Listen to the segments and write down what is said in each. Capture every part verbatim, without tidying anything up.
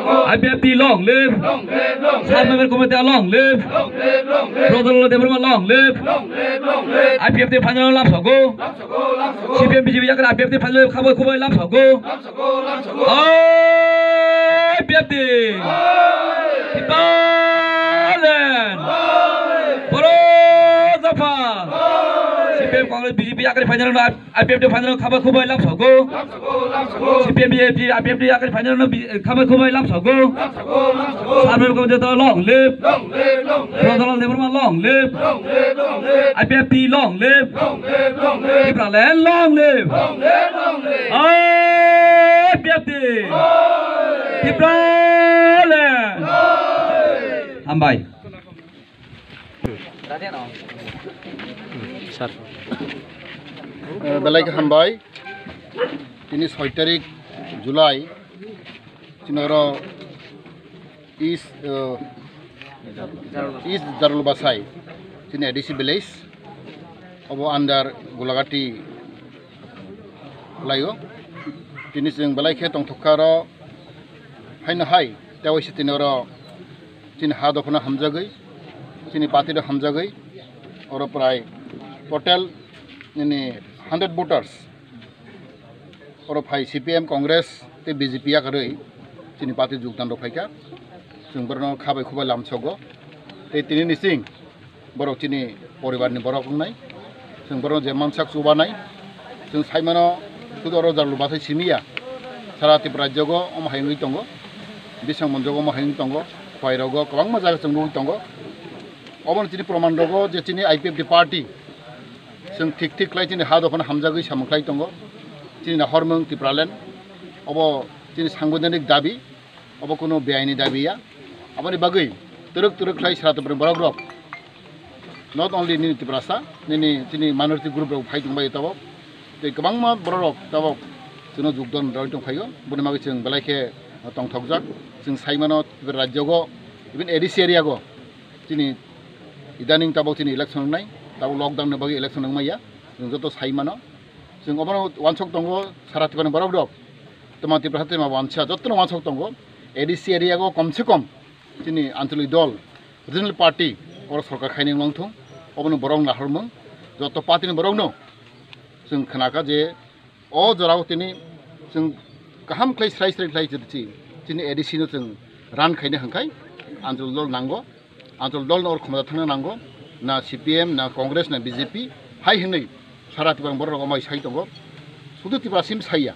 I P F T long live. Sub member committee long live. Prodol Debbarma long live. I P F T final lamsogo. C P M B J P yakra I P F T final khabai khubai lamsogo. I P F T. Tipraland. Boro Japan. C P M Congress B J P yakra final I P F T final khabai khubai lamsogo. C P M B J P, I P F T yakar final no bi-, khabai khubai lamsogo. Sub member committee long live. Prodol Debbarma long live. I P F T long live. Tipraland long live. I P F T. Tipraland. Hambai. Sir. Eh, belai khe hambai. Tini soi tarik July, tini oro East, eh, East Jarul Basai, tini A D C village, obo under Gulagati laio. Tini chwng belai khe tongthok kha oro, haino hai tei waisa tini oro chini ha dophano hamjagwi, chini party rok hamjagwi, oro prai total nini hundred voters oro phai C P M, Congress tei B J P yakarwi chini party jogdan rok phaikha. Chwng borokno khabai khubai lamsogo tei tini ni chwng borok chini poribar ni borok wngnai. Chwng borok je mansak chubanai. Chwng saimano sudu oro Jarul Basai simi ya. Sara Tripura rajyogo omo hai wngwi tongo. Bisang monjogo omo hai wngwi tongo. Khwai rogo kwbangma jaga chwng nugwi tongo. Obono chini proman rogo je chini I P F T party chwng thik thik khlai chini ha dophano hamjagwi samung khlai tongo. Chini na hormung Tipraland. Obo chini sangbidhanik dabi. Obo kunu beaini dabi ya. Aboni bagwi twrwk twrwk khlai sara Tripura borok rok, not only nini Tiprasa, nini chini minority group rok phai tongbai tabok. Tei kwbangma borok rok tabok chwngno jogdan rwi tong phaio. Boni bagwi chwng belai khe tongthokjak. Chwng saimano Tripura rajyogo, even A D C area go chini idaning tabok chini election wngnai, tabok lockdown ni bagwi election wngmaya. Chwng joto saimano. Chwng obono wansok tongo sara Tripura ni borok rok. Tama Tripura tama wansa, jotono wansok tongo. A D C area go kom se kom chini ancholik dol, regional party, oro sorkar khaini wngthung, obono borok nahormung, joto party ni borokno chwng khnakha je o jorao tini chwng kaham khlai srai srai khlai chini, chini A D C no chwng run khaini hwnkhai ancholik dol nango. Anchol dol no oro khumjak thangna nango, na C P M, na Congress, na B J P, hai hwnwi sara Tripura borok rok omai sai tongo. Sudu Tripura sim saiya.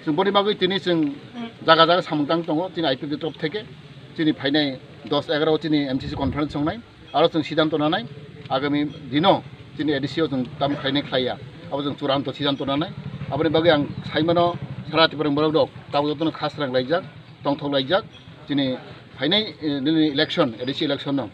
Chwng boni bagwi tini chwng jaga jaga samung tang tongo, chini I P F T ni top theke, chini phainai dos egaroh o chini M C C conference songnai, aro chwng siddhanto nanai, agami dino chini A D C o chwng tam khlainai khlaiya, abo chwng churanto siddhanto nanai. Aboni bagwi ang saimano sara Tripura borok rok tabuk jotono khasrang laijak, tongthok laijak, chini phainai, eh, nini election, A D C election no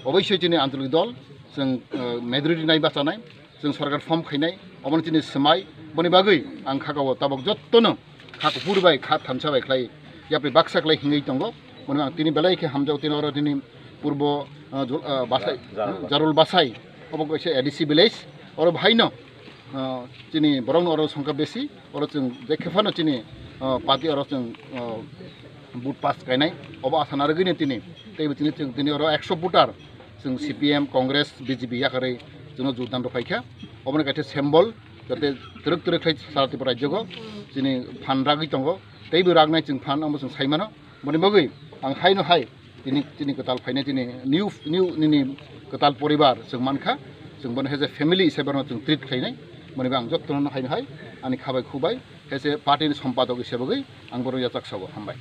oboisoi chini ancholik dol, chwng, eh, majority nai bachanai, chwng sorkar form khainai, obono chini swmai, boni bagwi ang kha kao tabok jottono kha kuphur bai, kha thansa bai khlai, yapri baksa khlai hingwi tongo, boni ang tini belai khe hamjao, tini oro tini purbo, eh, jul-, eh, basai, Jarul Basai. Jarul Basai, obo kaisa A D C village, oro bahaino, ah, chini borokno oro songkha besi, oro chwng je khe phano chini, ah, party oro chwng, ah, vote pass kainai, obo asa narwgwino tini, teibo tini chwng tini oro ekso voter chwng C P M, Congress, B J P yakarwi chwngno jogdan rw phaikha, oboni kaisa symbol, jate twrwk twrwk khlai sara Tripura rajyogo chini phan ragwi tongo, teibo ragnai chwng phan, omo chwng saimano, boni bagwi ang haino hai, tini, tini kwtal phainai, tini new, new nini kwtal poribar chwng mankha, chwng bono as a family hisabe bono chwng treat khlainai, boni bagwi ang jottono haino hai ani khabai khubai, as a party ni sompadok hisabe bagwi ang bono yachak sogo, hambai.